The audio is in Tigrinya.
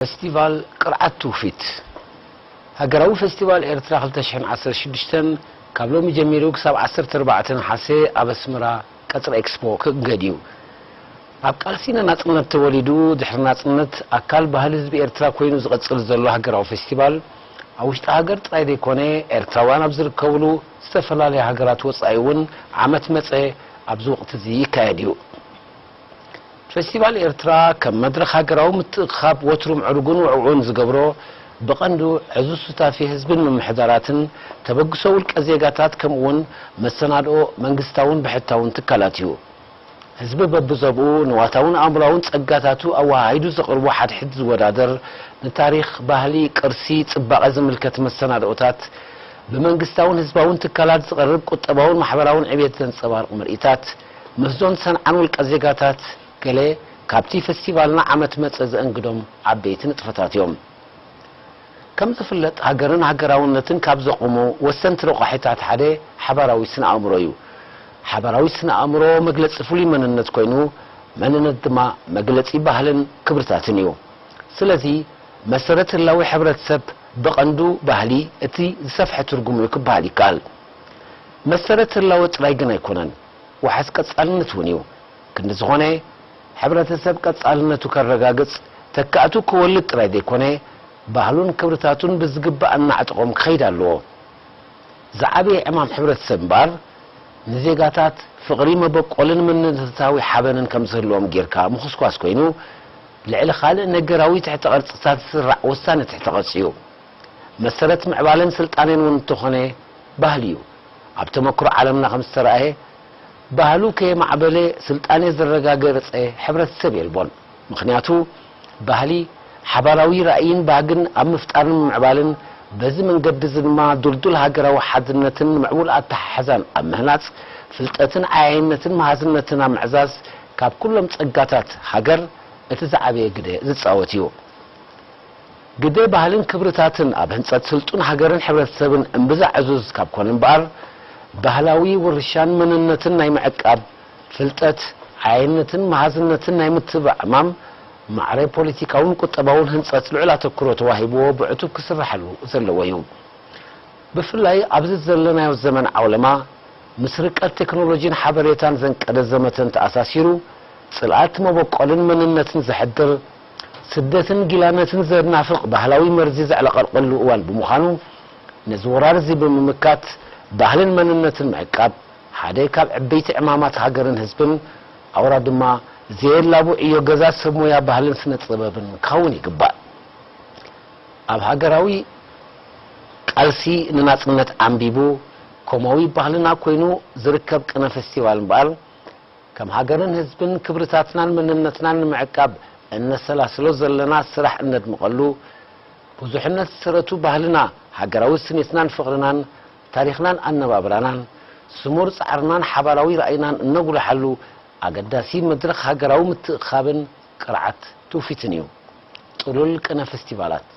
ፈስቲቫል ቅርዓት ትውፊት። ሃገራዊ ፈስቲቫል ኤርትራ ክልተ ሽሕን ዓሰርተ ሽዱሽተን ካብ ሎሚ ጀሚሩ ክሳብ ዓሰርተ ኣርባዕተ ነሓሰ ኣብ ኣስመራ ቀጽሪ ኤክስፖ ክእንገድ እዩ። ኣብ ቃልሲ ንናጽነት ተወሊዱ፣ ድሕሪ ናጽነት ኣካል ባህሊ ህዝቢ ኤርትራ ኮይኑ ዝቐጽል ዘሎ ሃገራዊ ፈስቲቫል፣ ኣብ ውሽጢ ሃገር ጥራይ ዘይኮነ፣ ኤርትራውያን ኣብ ዝርከብሉ ዝተፈላለያ ሃገራት ወጻኢ እውን ዓመት መጸ ኣብዚ ወቕቲ እዚ ይካየድ እዩ። ፈስቲቫል ኤርትራ ከም መድረኽ ሃገራዊ ምትእኽኻብ ወትሩ ምዕሩግን ውዕዉዕን ዝገብሮ፣ ብቐንዱ ዕዙዝ ሱታፌ ህዝብን ምምሕዳራትን፣ ተበግሶ ውልቀ ዜጋታት፣ ከምኡውን መሰናድኦ መንግስታውን ብሕታውን ትካላት እዩ። ህዝቢ በብዘብኡ ንዋታውን ኣእምሮኣውን ጸጋታቱ ኣወሃሂዱ ዘቕርቦ ሓድሕድ ዝወዳደር፣ ንታሪኽ፣ ባህሊ፣ ቅርሲ፣ ጽባቐ ዝምልከት መሰናድኦታት፣ ብመንግስታውን ህዝባውን ትካላት ዝቐርብ ቁጠባውን ማሕበራውን ዕብየት ዘንጸባርቕ ምርኢታት፣ ምህዞን ሰንዓን ውልቀ ዜጋታት ገለ ካብቲ ፈስቲቫልና ዓመት መጸ ዘእንግዶም ዓበይቲ ንጥፈታት እዮም። ከም ዝፍለጥ፣ ሃገርን ሃገራውነትን ካብ ዘቑሙ ወሰንቲ ረቋሒታት ሓደ ሓባራዊ ስነ ኣእምሮ እዩ። ሓባራዊ ስነ ኣእምሮ መግለጺ ፍሉይ መንነት ኮይኑ፣ መንነት ድማ መግለጺ ባህልን ክብርታትን እዩ። ስለዚ፣ መሰረት ህላዌ ሕብረተሰብ ብቐንዱ ባህሊ እቲ ዝሰፍሐ ትርጉም እዩ ክበሃል ይከኣል። መሰረት ህላወ ጥራይ ግን ኣይኮነን፣ ዋሕስ ቀጻልነት እውን እዩ። ክንዲ ዝኾነ፣ ሕብረተሰብ ቀጻልነቱ ከረጋግጽ፣ ተካእቱ ክወልድ ጥራይ ዘይኮነ፣ ባህሉን ክብርታቱን ብዝግባእ እናዕጠቖም ክኸይድ ኣለዎ። ዝዓበየ ዕማም ሕብረተሰብ እምበኣር፣ ንዜጋታት ፍቕሪ መበቆልን መንነታዊ ሓበንን ከም ዝህልዎም ጌርካ ምኹስኳስ ኮይኑ፣ ልዕሊ ካልእ ነገራዊ ትሕተ ቅርጽታት ዝስራዕ ወሳኒ ትሕተ ቅርጺ እዩ። መሰረት ምዕባለን ስልጣኔን እውን እንተኾነ ባህሊ እዩ። ኣብ ተመክሮ ዓለምና ከም ዝተራእየ፣ ባህሉ ከየማዕበለ ስልጣኔ ዘረጋገጸ ሕብረተሰብ የልቦን። ምኽንያቱ፣ ባህሊ ሓባራዊ ራእይን ባህግን ኣብ ምፍጣርን ምምዕባልን፣ በዚ መንገዲ እዚ ድማ ድልዱል ሃገራዊ ሓድነትን ምዕቡል ኣተሓሕዛን ኣብ ምህናጽ፣ ፍልጠትን ዓያይነትን መሃዝነትን ኣብ ምዕዛዝ፣ ካብ ኩሎም ጸጋታት ሃገር እቲ ዝዓበየ ግደ ዝጻወት እዩ። ግደ ባህልን ክብርታትን ኣብ ህንጸት ስልጡን ሃገርን ሕብረተሰብን እምብዛ ዕዙዝ ካብ ኮነ እምበኣር፣ ባህላዊ ውርሻን መንነትን ናይ ምዕቃብ፣ ፍልጠት፣ ዓያይነትን መሃዝነትን ናይ ምትብባዕ ዕማም፣ ማዕረ ፖለቲካውን ቁጠባውን ህንጸት ልዑል ኣተኩሮ ተዋሂብዎ ብዕቱብ ክስርሓሉ ዘለዎ እዩ። ብፍላይ ኣብዚ ዘለናዮ ዘመን ዓውለማ፣ ምስ ርቀት ቴክኖሎጂን ሓበሬታን ዘንቀደ ዘመተን ተኣሳሲሩ፣ ጽልኣት መበቆልን መንነትን ዘሕድር፣ ስደትን ጊላነትን ዘናፍቕ ባህላዊ መርዚ ዘዕለቐልቀሉ እዋን ብምዃኑ፣ ነዚ ወራር እዚ ብምምካት፣ ባህልን መንነትን ምዕቃብ፣ ሓደ ካብ ዕበይቲ ዕማማት ሃገርን ህዝብን፣ ኣውራ ድማ ዘየላቡ ዕዮ ገዛ ሰብ ሞያ ባህልን ስነ ጥበብን ክኸውን ይግባእ። ኣብ ሃገራዊ ቃልሲ ንናጽነት ዓምቢቡ፣ ኮማዊ ባህልና ኮይኑ ዝርከብ ቅነ ፈስቲቫል እምበኣር፣ ከም ሃገርን ህዝብን ክብርታትናን መንነትናን ንምዕቃብ እነሰላስሎ ዘለና ስራሕ እነድምቐሉ፣ ብዙሕነት ሰረቱ ባህልና፣ ሃገራዊ ስኒትናን ፍቕርናን፣ ታሪኽናን ኣነባብራናን፣ ስሙር ጻዕርናን ሓባራዊ ራእይናን እነጉልሓሉ ኣገዳሲ መድረኽ ሃገራዊ ምትእኽኻብን ቅርዓት ትውፊትን እዩ። ጥሉል ቅነ ፈስቲቫላት።